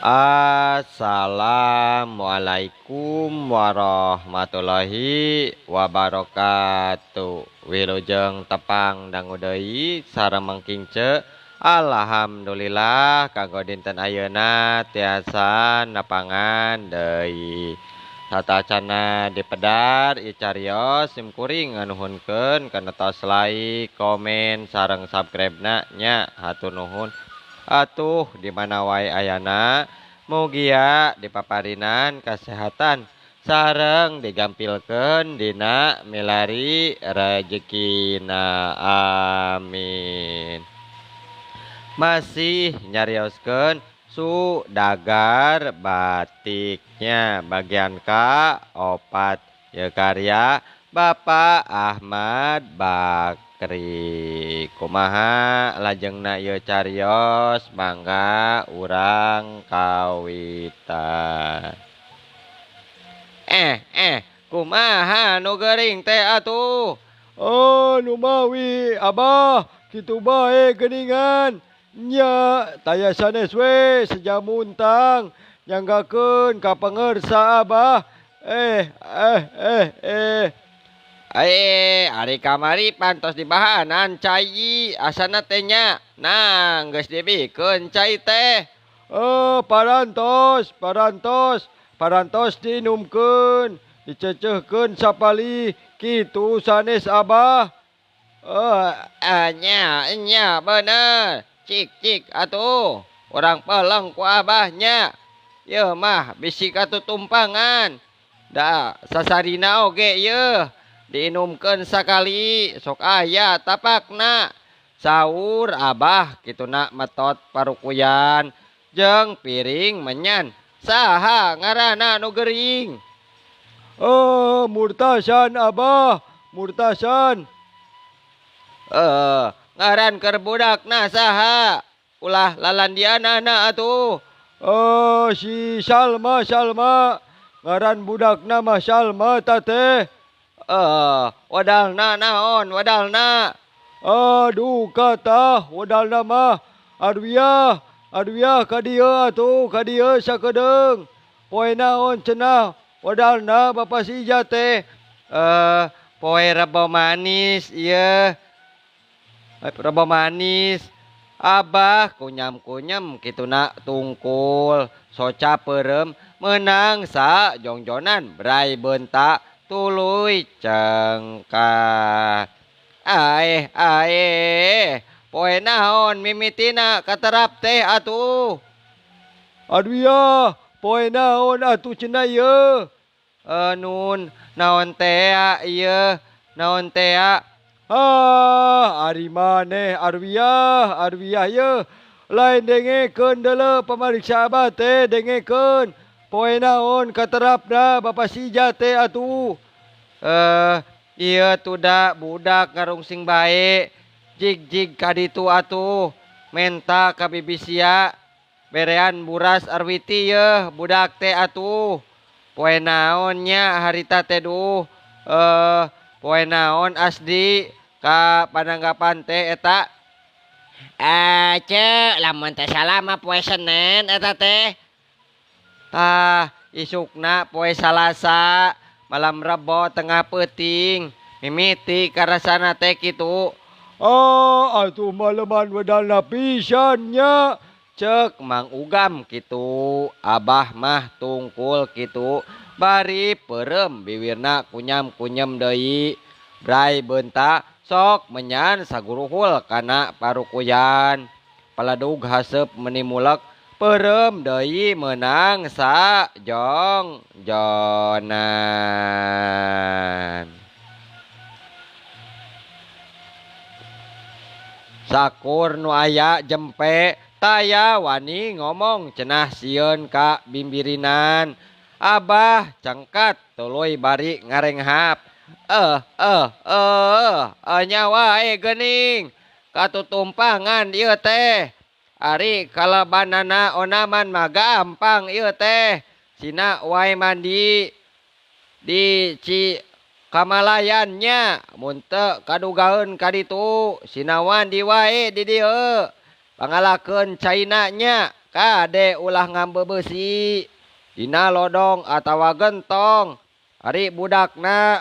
Assalamualaikum warahmatullahi wabarakatuh. Wilujeng tepang dangu deui sareng Mangking Ce. Alhamdulillah kanggo dinten ayeuna tiasa nepangan deui. Satacana dipedar ieu carios sim kuring nganuhunkeun kana tos like, komen sareng subscribe-na nya. Hatur nuhun. Atuh di mana wae ayana mugia dipaparinan kasehatan sareng digampilkeun dina milari rejekina, amin. Masih nyarioskeun Sudagar batiknya bagian K opat ya karya Bapak Ahmad Bakri. Kumaha lajengna ieu carios mangga urang kawitan. Kumaha nu geuring teh atuh? Oh, nu mawi abah kitu bae geuningan. Nya taya sanes we sejamuntang nyanggakeun ka pangersa abah. Ari kamari pantos dibahanan cai asana teh nya. Nah, geus dibikeun cai teh. Oh, parantos diinumkeun, dicecehkeun sapali kitu sanes abah. Oh, nya bener. Cik atuh urang peleng ku abahnya. Yeuh mah bisi katutumpangan. Da sasarina oge yeuh diinumkeun sakali sok aya tapakna. Saur abah kituna metot parukuyan jeung piring menyan. Saha ngaranna nu gering? Oh, Murtasan abah, Murtasan. Ngaran keur budakna saha? Ulah lalandianana atuh. Oh, si Salma. Ngaran budakna mah Salma teh. Wadalna naon wadalna? Aduh kata wadalna mah Arwiah ka dieu atuh, ka dieu sakedeung. Poe naon cenah wadalna Bapak si Ija teh? Poe Rebo manis ieu. Rebo manis. Abah kunyam-kunyam kituna tungkul soca peureum meunang sa jongjonan brai beunta tuluy cengkah. Aeh poe naon mimitina katerap teh atuh? Aduh ya, poe naon atuh cenah ieu? Nun naon tea ieu, naon tea? Ah, ari maneh Arwiah ieu lain dengekeun deuleu pamariksa abah teh dengekeun. Poe naon katerapna Bapak si Ija teh atuh? Ieu tuda budak ngarungsing bae jig-jig ka ditu atuh menta ka bibisia berean buras arwiti yeuh budak teh atuh. Poe naon nya harita teh duh? Poe naon asdi ka pananggapan teh eta? Ce lamun teh salah mah poe Senen eta teh. Tah isukna poe Salasa malam Rebo tengah peuting mimiti karasana teh kitu. Oh, atuh maleman wedalna pisan nya. Cek Mang Ugam kitu, abah mah tungkul kitu bari peureum biwirna kunyam-kunyam deui. Brai beunta sok menyan saguruhul kana parukuyan. Paladug haseup meni mulek peureum deui meunang sa jongjonan. Sakur nu aya jempe taya wani ngomong cenah sieun ka bimbirinan. Abah cengkat tuluy bari ngarenghap. Eh eh eh eh nya wae geuning katutumpangan ieu teh. Ari kalabanana onaman mah gampang ieu teh. Sina wae mandi di Ci Kamalayan nya mun teu kadugaeun ka ditu sina mandi wae di dieu. Pangalakeun caina nya kade ulah ngambeubeusih dina lodong atawa gentong. Ari budakna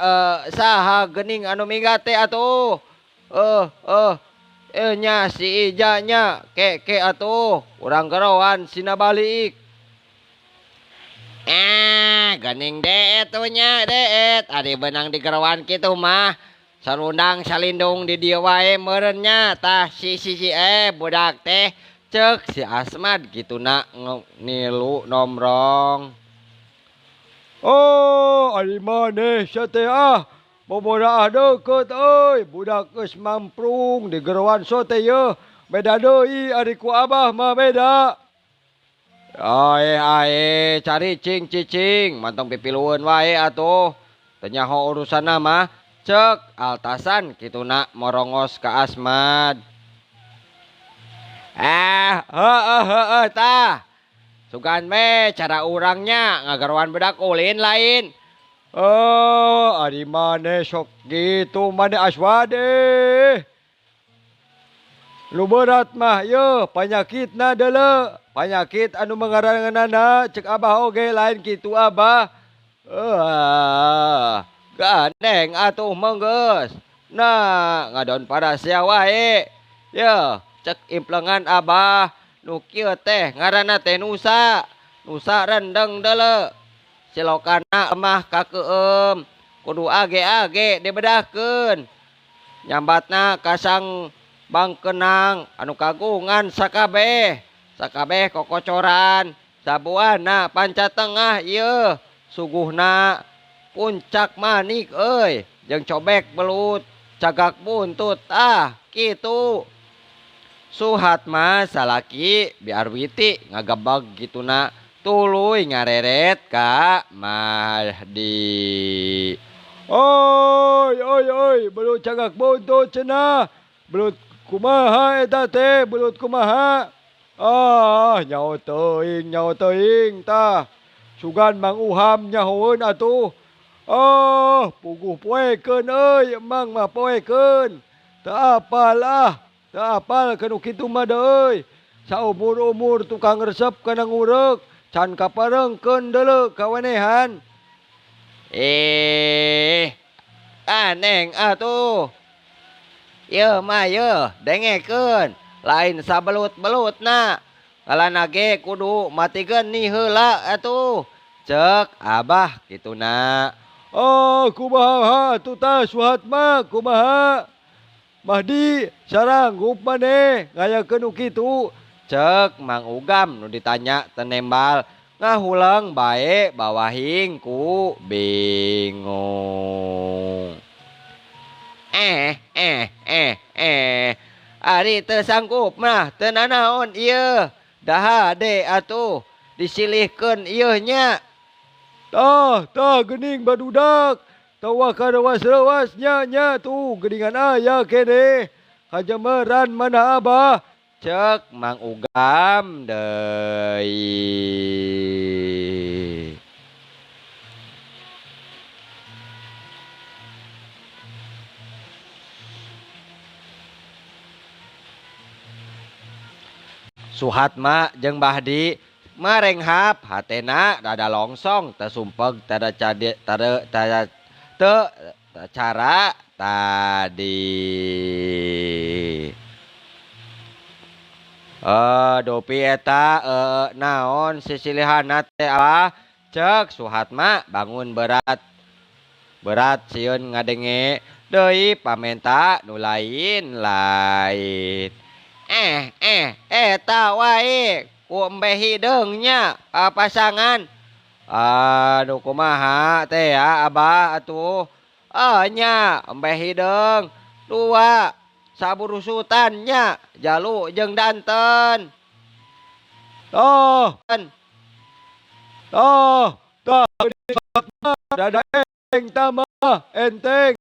saha geuning anu minggat teh atuh. Nya si Ija nya ke ke atuh urang geroan sina balik. Geuning deet tuh nya deet ari beunang digeroan kitu mah sarundang salindung di dieu wae meureun nya tah si si si budak teh ceuk si Asmad kituna nilu nomrong. Oh ari maneh sia teh ah boboraah deukeut euy budak geus mamprung digeroan sote yeuh beda deui ari ku abah mah beda. Ae ae cari cing cicing mantong pipilueun wae atuh teu nyaho urusanna mah ceuk altasan kituna morongos ka Asmad. Heueuh heueuh tah sugan we cara urang nya ngageroan budak ulin lain. Oh ari maneh sok kitu maneh Aswad eh. Nu berat mah yeuh panyakitna deuleu. Panyakit anu mengaranana cek abah oge lain kitu abah. Gandeng atuh menggeus. Nah ngadon parasia wae. Yeuh cek implengan abah nu kieu teh ngaranna teh nusa. Nusa rendeng deuleu. Silokana mah kakeueum kudu age-age dibedahkeun. Nyambatna kasang bangkenang anu kagungan sakabeh. Sakabeh kokocoran sabuana panca tengah ieu suguhna puncak manik euy jeung cobek belut cagak buntut ah kitu. Suhatma salaki biarwiti ngagebeg gituna tuluy ngareret ka Mahdi. Oi oi oi belut cagak buntut cenah. Belut kumaha eta teh belut kumaha? Ah nyaho teuing tah. Sugan Mang Uham nyahoeun atuh. Ah puguh poekeun euy emang mah poekeun. Teu apal ah, teu apal kana kitu mah deui. Saumur-umur tukang resep kana ngureuk can kapareungkeun deuleu kawenehan. Aneng atuh. Yeuh mah yeuh dengekeun. Lain sabelut-belutna. Ngalana ge kudu matikeun ni heula atuh. Ceuk abah kituna. Oh kumaha atuh tah Suhatma kumaha? Mahdi saranggup maneh ngayakeun nu kitu. Ceuk Mang Ugam nu ditanya tenembal ngahuleng bae bawahing ku bingung. Ari teu sanggup mah teu nanaon ieu. Dahade atuh disilihkeun ieu nya. Tah tah geuning badudak. Tawa karewas-rewas nya nya tuh geuningan aya keneh. Kajemeran mana abah? Ceuk Mang Ugam deui. Suhatma jeung Bahdi marenghap hatena rada longsong teu sumpeg tada cade tada tada teu cara tadi. Dopi eta naon sisilihanna teh abah? Ceuk Suhatma bangun berat. Berat sieun ngadenge deui pamenta nu lain-lain. Eta wae ku embe hideung nya pasangan. Aduh kumaha teh ya abah atuh. Nya embe hideung dua saburusutan nya jalu jeung danten. Tah. Tah, tah, dada enteng tamah enteng.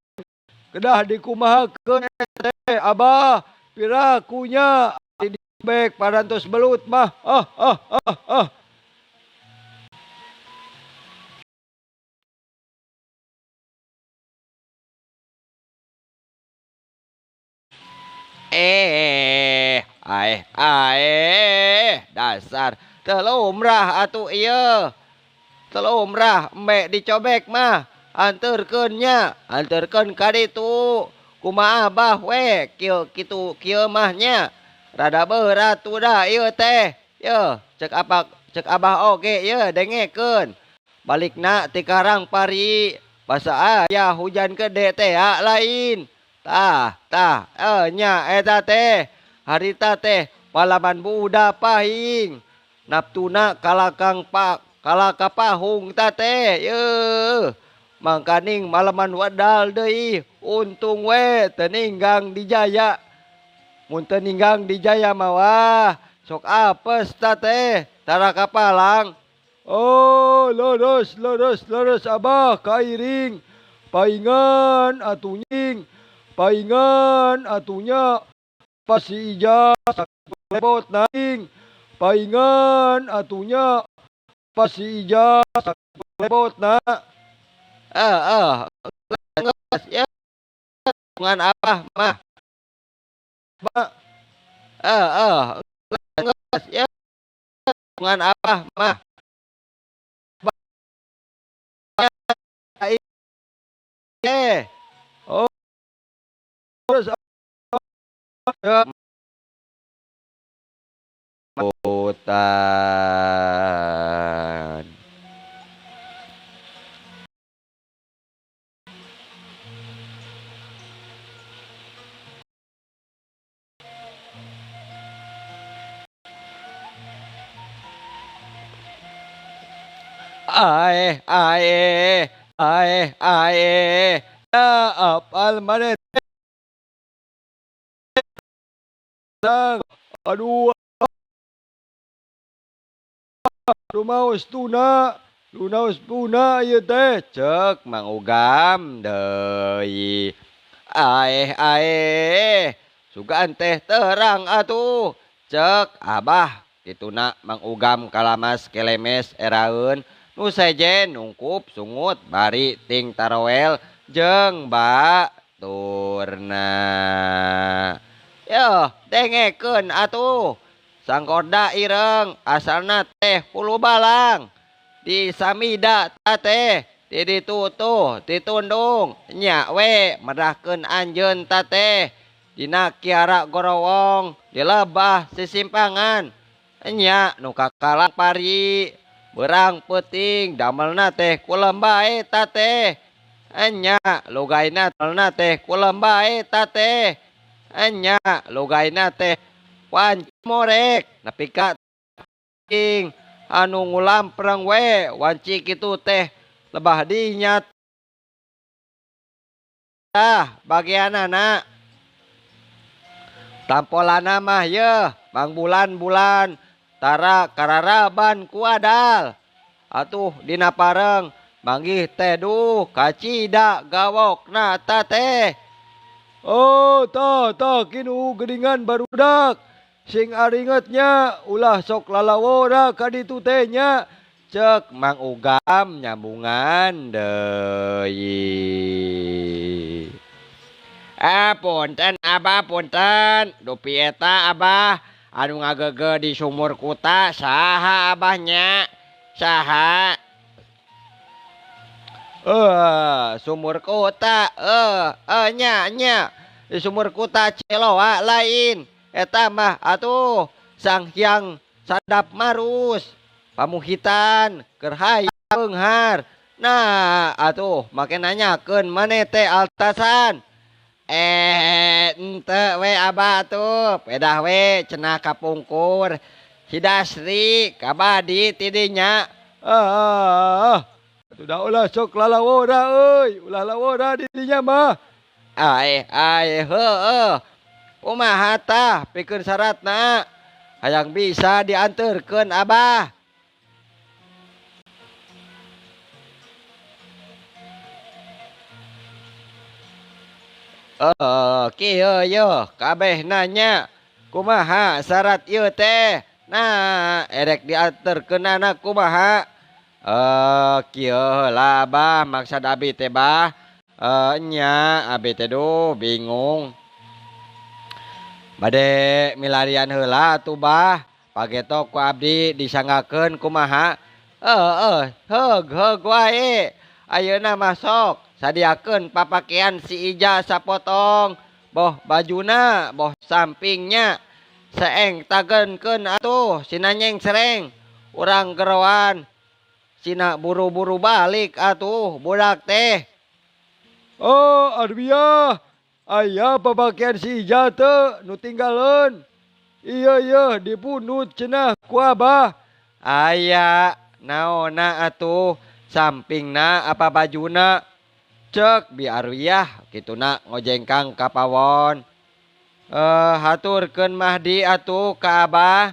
Kedah dikumahakeun teh Abah pirakunya dibek parantos belut mah. Ah ah ah ah. Eh, aeh aeh, dasar teu lumrah atuh ieu. Teu lumrah embe dicobek mah, anterkeun nya, anterkeun ka ditu. Kumaha Abah we kieu kitu kieu mah nya. Rada beurat udah ieu teh. Yeuh, cek apa cek Abah oge yeuh dengekeun. Balikna ti Karang Pari, basa aya hujan gede teh lain. Tah tah nya eta teh harita teh palaman budak pahing naptuna kalakang pak kalaka pahung ta teh yeuh mangkaning malaman wadal deui untung we teu ninggang di jaya mun teu ninggang di jaya mah wah sok apes ta teh tara kapalang. Oh leres leres leres Abah kairing paingan atuh nying paingan atunya pasti ija lepot naing paingan atunya pasti ija lepot na. Ya ngan Abah mah ya ngan Abah mah Oh hutan. Aeh aeh aeh aeh ya apal maneh. Aduh, rumaos tuna, lunaos tuna ieu teh. Cek Mang Ugam deui. Aeh aeh, sugan teh terang atuh. Cek Abah kituna Mang Ugam kalamas kelemes eraeun nu sejen nungkup sungut bari ting taroel jeung baturna. Yoh, dengekeun atuh. Sangkorda ireng asalna teh hulu balang. Di Samida ta teh, di ditu tuh ditundung nya we medahkeun anjeun ta teh. Dina Kiara Gorowong di lebah sisimpangan nya nu kakalang pari beurang peuting damelna teh kulem bae ta teh. Nya lugaina damelna teh kulem bae ta teh. Nya lugaina teh wanci morek nepi ka ting anu ngulampreng we wanci kitu teh lebah dinya tah bagianana. Tampolana mah yeuh mangbulan-bulan tara kararaban ku adal. Atuh dina pareng manggih teh duh kacida gawokna ta teh. Oh tah tah kinu geuningan barudak sing aringetnya ulah sok lalawora ka ditu teh nya. Cek Mang Ugam nyambungan deui. Punten Abah punten dupi eta Abah anu ngagege di sumur kuta saha Abahnya saha? Sumur kuta nya nya di sumur kuta Ciloa lain eta mah atuh Sang Hyang Sadap Marus pamuhitan keur hayang beunghar. Nah atuh make nanyakeun maneh teh altasan. Ente we Abah tuh pedah we cenah kapungkur si Dasri kabadi tidinya. Atuh ulah sok lalawora euy, ulah lawora didinya mah. Aeh aeh heueuh. Kumaha tah pikeun syaratna? Hayang bisa dianterkeun Abah. Kieu yeuh kabeh nanya kumaha syarat ieu teh nah erek dianterkeunana kumaha kieu heula Abah maksad abi teh bah nya abi teh duh bingung bade milarian heula atuh bah pageto ku abdi disanggakeun kumaha heug heug wae ayeuna mah sok sadiakeun papakean si Ija sapotong boh bajuna boh sampingnya seeng tagenkeun atuh sina nyeng sereng urang geroan sina buru-buru balik atuh budak teh. Oh Arwiah aya papakean si Ija teu nu tinggaleun ieu yeuh dipundut cenah ku Abah. Aya naonna atuh sampingna apa bajuna cek Bi Arwiah kituna ngojengkang ka pawon. Haturkeun Mahdi atuh ka Abah.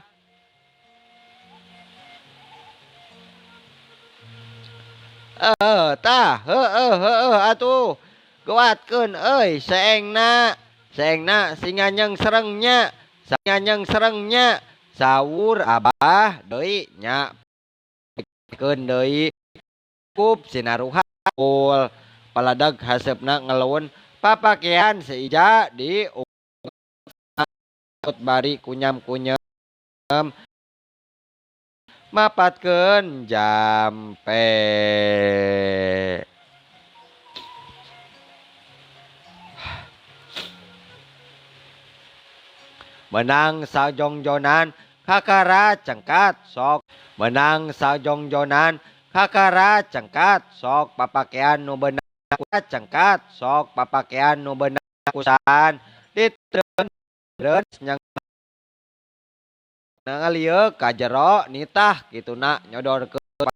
Tah heueuh heueuh atuh kuatkeun euy seengna seengna singa nyeng serengnya singa nyeng serengnya sawur Abah deui nya keun deui kup sinaruha ul paladag haseupna ngeluun papakean si Ija di bari kunyam-kunyam mapatkeun jampe. Menang sajongjonan kakara cengkat sok menang sajongjonan kakara cengkat sok papakean nu bener cengkat sok papakean nu bener kusan ditren nyang ngalieu ka jero nitah kituna nyodorkeun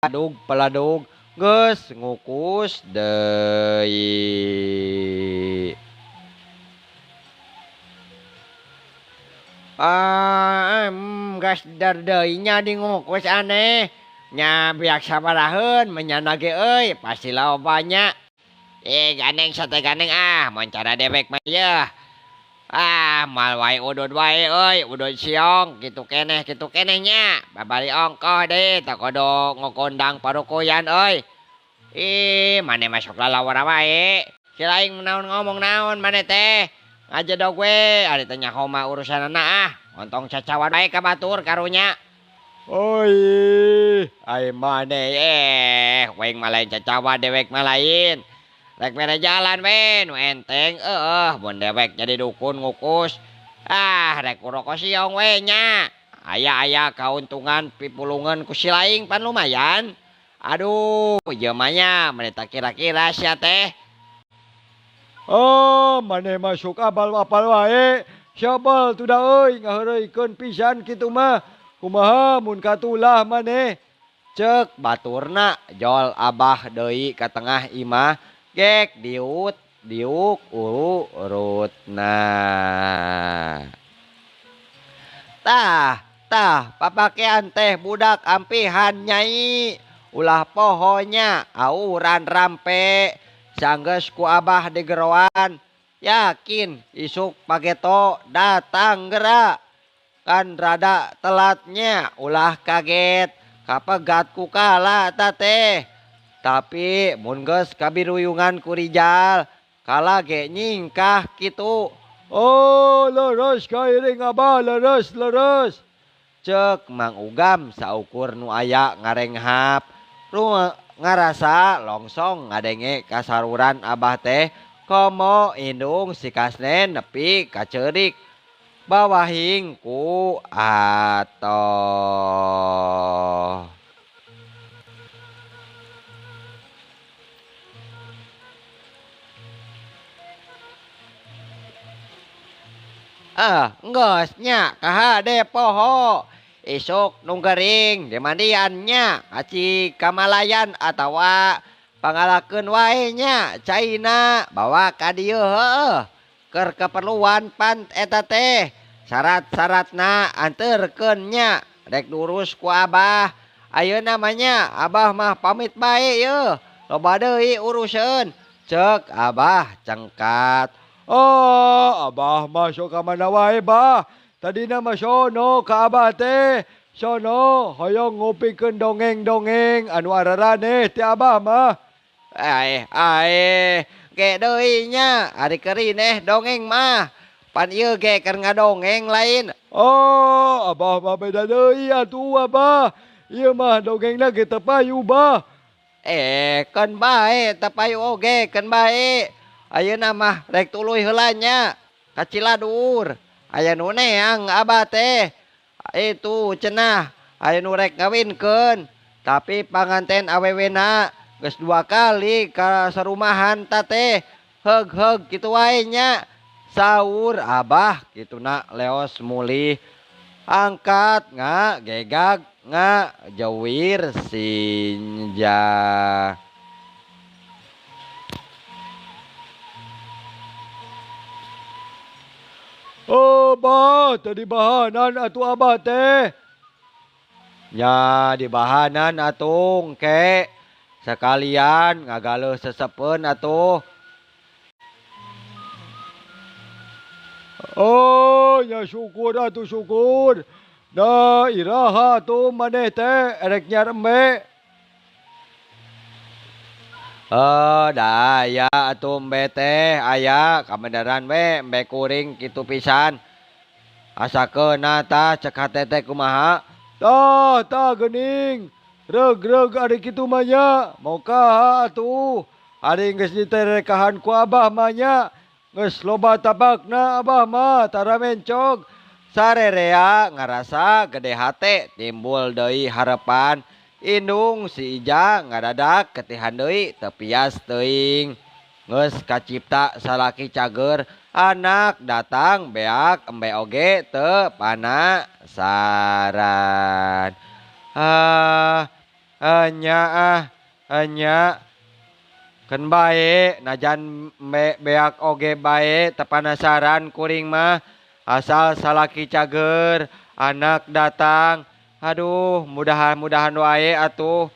peladug peladug geus ngukus deui. Gas dar deui nya di ngukus aneh nya biak sabaraheun menyana ge euy pasti loba nya. Ganeng sate ganeng ah mun cara dewek mah yeuh. Ah mal wae udud wae euy udud siong kitu keneh nya babari ongkoh deui teu kudu ngokondang parukuyan euy. Ih maneh mah sok lalawara wae si laing naon ngomong naon maneh teh ngajedog we ari teh nyaho mah urusanana ah ontong cacawan wae ka batur karunya. Oi ai maneh weng mah lain cacawa dewek mah lain rek mere jalan we nu enteng eueuh mun dewek jadi dukun ngukus ah rek rokok siong we nya aya-aya kauntungan pipulungan ku si laing pan lumayan. Aduh ieu mah nya maneh tak kira-kira sia teh. Oh maneh masuk abal apal wae syabal tudah euy ngaheureuykeun pisan kitu mah kumaha mun katulah maneh cek baturna jol Abah deui ka tengah imah gek diut diuk urutna. Tah tah papakean teh budak ampihan nyai ulah pohonya auran rampe sanggeus ku Abah digeroan yakin isuk pageto datang gerak kan rada telatnya ulah kaget kapegat ku kala teh. Tapi mun geus kabiruyungan ku Rijal kala ge nyingkah kitu. Oh leres kairing Abah leres leres cek Mang Ugam saukur nu aya ngarenghap ngarasa longsong ngadenge kasaruran Abah teh komo indung si Kasnen nepi kaceurik bawahing ku atoh. Enggeus nya kahade poho isuk nu gering dimandian nya aci kamalayan atawa pangalakeun wae nya caina bawa ka dieu heueuh keur keperluan pan eta teh syarat-syaratna anterkeun nya rek diurus ku Abah. Ayeuna mah nya Abah mah pamit bae yeuh loba deui uruseun Cek Abah cengkat. Oh, Abah mah sok ka mana wae bah. Tadina mah sono ka Abah teh. Sono hoyong ngupikeun dongeng-dongeng anu araraneh ti Abah mah. Aeh aeh ge deui nya ari keurineh dongeng mah. Pan ieu ge keur ngadongeng lain. Oh, Abah mah beda deui atuh Abah. Ieu mah dongengna ge teu payu bah. Keun bae teu payu oge keun bae. Ayeuna mah rek tuluy heula nya ka Ciladur. Aya nu neang Abah teh. Itu cenah aya nu rek ngawinkeun. Tapi panganten awewena geus 2 kali ka sarumahan ta teh. Heug-heug kitu wae nya. Saur Abah kituna leos mulih. Angkat nga gegag nga jawir sinja. Oh bah, tadi bahanan atuh Abah teh. Nya dibahanan atuh ke. Sekalian ngagaleuh sesepeun atuh. Oh, ya syukur atuh syukur. Nah, iraha atuh maneh teh erek nyiar embe. Dah aya atuh embe teh aya kabeneran we embe kuring kitu pisan. Asa keuna tah cek hate teh kumaha? Tah, tah geuning. Reug-reug ari kitu mah nya. Mokaha atuh. Ari geus diterekahan ku Abah mah nya. Geus loba tabakna Abah mah tara mencog. Sarerea ngarasa gede hate timbul deui harepan. Indung si Ija ngadadak ketihan deui teu pias teuing. Geus kacipta salaki cager anak datang beak embe oge teu panasaran. Ah, nya ah, nya. Keun bae najan embe beak oge bae teu panasaran kuring mah. Asal salaki cager anak datang. Aduh, mudahan-mudahan wae atuh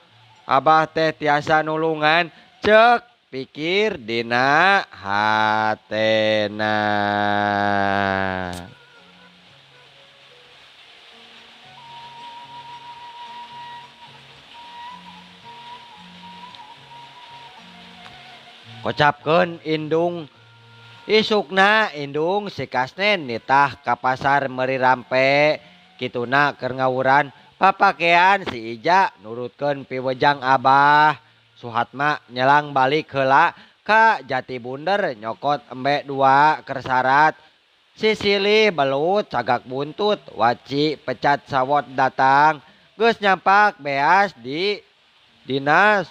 Abah teh tiasa nulungan. Cek pikir dina hatena. Kocapkeun indung. Isukna indung si Kasnen nitah ka pasar meuri rampe. Kituna keur ngawuran papakean si Ija nurutkeun piwejang Abah. Suhatma nyelang balik heula ka Jati Bunder nyokot embe 2 keur sarat. Sisili belut cagak buntut waci pecat sawot datang. Geus nyampak beas di dina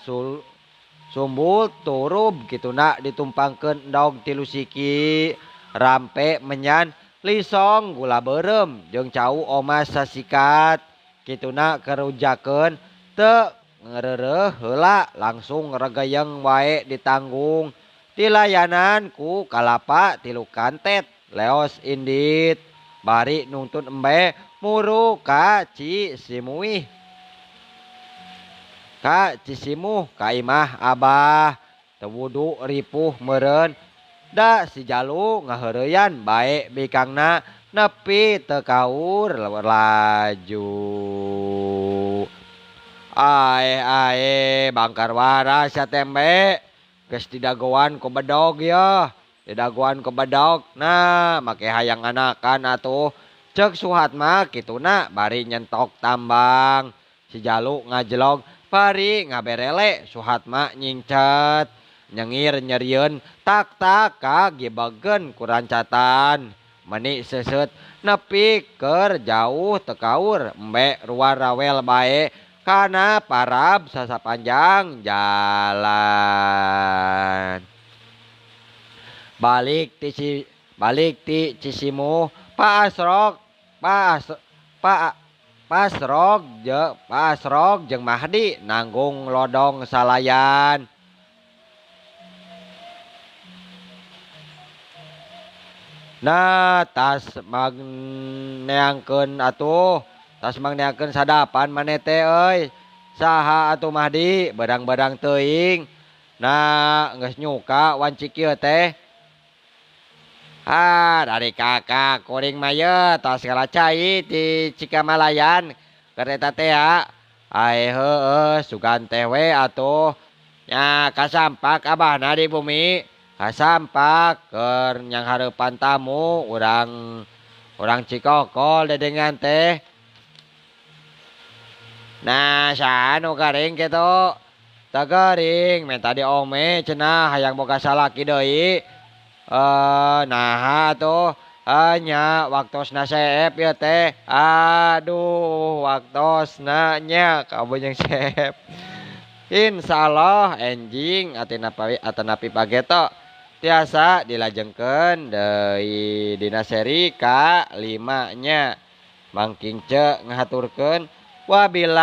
sumbul turub kituna ditumpangkeun endog 3 siki. Rampe menyan lisong gula beureum jeung cau omas sasikat. Kituna kerujakeun teu ngereureuh heula langsung regeyeng wae ditanggung. Dilayanan ku kalapa 3 kantet leos indit. Bari nungtun embe muru ka Cisimuih. Ka Cisimuh ka imah Abah. Teu wudu ripuh meureun. Da si Jalu ngaheureuyan bae bikangna nepi teu kaur laju. Aeh aeh bangkar waras sia tembe. Geus didagoan ku bedog yeuh. Didagoan ku bedog. Nah, make hayang anakan atuh. Cek Suhatma kituna bari nyentok tambang. Si Jalu ngajelog bari ngaberele Suhatma nyingcet. Nyengir nyerieun tak tak kagibageun ku rancatan. Meni seuseut nepi keur jauh teu kaur embe ruar rawel bae kana parab sasapanjang jalan. Balik ti Cisimuh Pak Asrok jeung Mahdi nanggung lodong salayan. Nah, tas magneangkeun atuh, tas magneangkeun sadapan maneh teh euy. Saha atuh Mahdi, berang-berang teuing. Nah geus nyuka wanci kieu teh. Ah dari kakak kuring mah ye tos ngala cai ti Cikamalayan keur eta teh ya. Ai heueuh sugan teh we atuh. Nya kasampak abahna di bumi, kasampak keur nyanghareupan tamu urang urang Cikokol dedengan teh. Nah saha nu garing kitu? Teu gering menta diome cenah hayang boga salaki deui. Naha atuh nya waktosna seep ieu teh. Aduh waktosna nya kabeh jeung seep. Insyaallah enjing atanapi pageto tiasa dilajengkeun deui dina seri ka 5 nya. Mangking ce ngahaturkeun wabillahi.